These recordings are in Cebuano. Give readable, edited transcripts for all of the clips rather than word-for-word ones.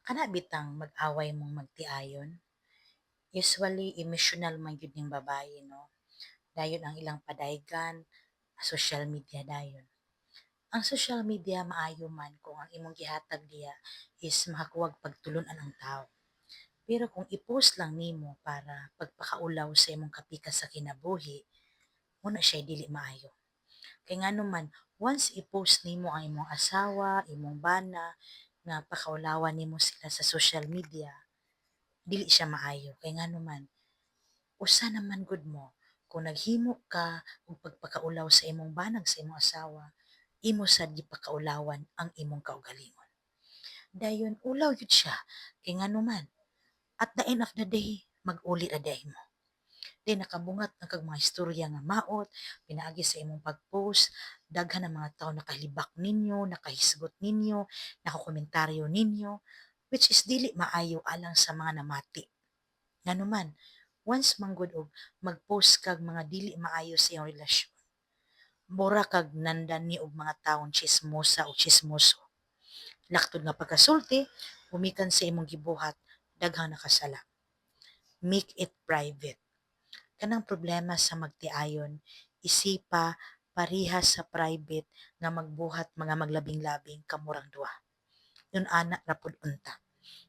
Kana bitang mag-away mong magtiayon, usually emotional man gyud ning babaye, no? Dayon ang ilang padaygan, social media dayon. Ang social media maayo man kung ang imong gihatag diha is makakuhag pagtulun-an ang tawo. Pero kung i-post lang nimo para pagpakaulaw sa imong kapikas sa kinabuhi, mao na siya dili maayo. Kay ngano man, once i-post nimo ang imong asawa, imong bana, nga pakaulawan nimo sila sa social media, dili siya maayo. Kay ngano man, usa naman gud mo, kung naghimo ka og pagpakaulaw sa imong banag, sa imong asawa, imo sad gipakaulawan ang imong kaugalingon. Dayon ulaw gyud siya kay ngano man, at the end of the day, mag-uli ra diay mo. Di nakabungat na kag mga istorya nga maot, pinaagi sa imong pag-post, daghan ang mga tawo nakalibak ninyo, nakahisgot ninyo, nakakomentaryo ninyo, which is dili maayo alang sa mga namati. Ngano man, once man gud og mag-post kag mga dili maayo sa iyong relasyon, mura kag nandani og mga tawong tsismosa o tsismoso. Laktod nga pagkasulti, gumikan sa imong gibuhat, daghang nakasala. Make it private. Kanang problema sa magtiayon, isipa parehas sa private nga magbuhat mga maglabing-labing kamurang duha. Yun ana ra pud unta.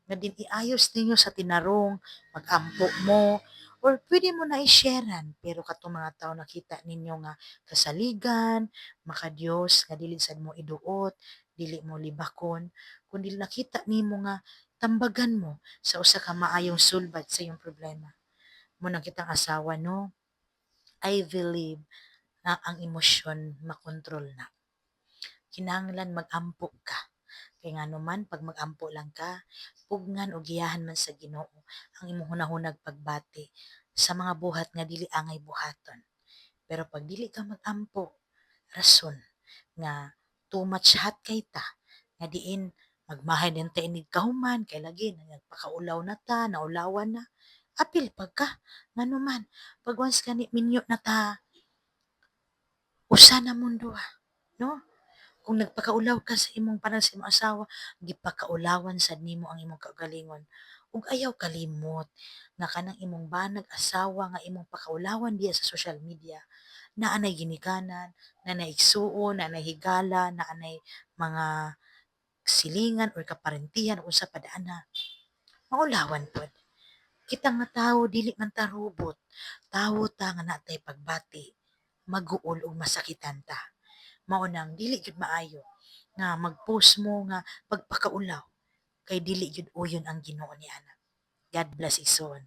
Nga din iayos ninyo sa tinarong, mag-ampo mo, or pwede mo na i-sharean, pero katong mga tawo nakita ninyo nga kasaligan, makadiyos, nga dili sad mo iduot, dili mo libakon, kundi nakita nimo nga tambagan mo sa usa ka maayong sulbad sa iyong problema. Mao nang kitang asawa, no, I believe na ang emosyon makontrol na. Kinahanglan mag-ampo ka. Kay ngano man, pag mag-ampo lang ka, pugnan og giyahan man sa Ginoo ang imong hunahunag pagbati sa mga buhat nga dili angay buhaton. Pero pag dili ka mag-ampo, rason nga too much hot kay ta, nga diin magmahay din ta inig kahuman kay lagi nagpakaulaw na ta, naulawan na, apil pag ka. Ngano man, pag once gani minyo na ta, usa na mong duha, no? Kung nagpakaulaw ka sa imong panang sa imong asawa, gipakaulawan sad nimo ang imong kaugalingon. Ug ayaw kalimot nga kanang imong banag, asawa nga imong pakaulawan diha sa social media, naa nay ginikanan, naa nay igsuon, naa nay higala, naa nay mga silingan or kaparentihan o unsa pa daan na maulawan pod. Kita nga tawo dili man ta robot. Tawo ta nga natay pagbati, maguol ug masakitan ta. Mao nang dili gyud maayo nga mag-post mo nga pagpakaulaw kay dili gyud uyon ang Ginoo niana. God bless, igsoon.